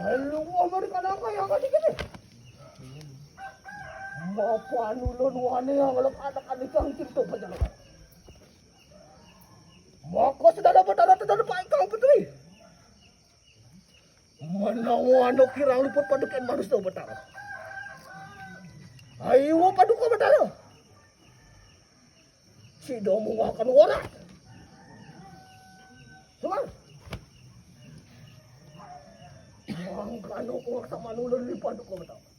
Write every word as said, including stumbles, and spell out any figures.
Ay, luwa mo rin ka na kaya ka di ka di. Mapanulan mo ano yung anak-anak ka ni Kang Tinto pa dyan. Makos na dapat na natin na pa ikaw pa ito eh. Manawa no kirang lupot pa doon manos na ubat ako. Ay, iwa pa doon ka matalo. Sido mo nga kan oras. Sumang. Ang kano ko sa manulan lipad ko matalo.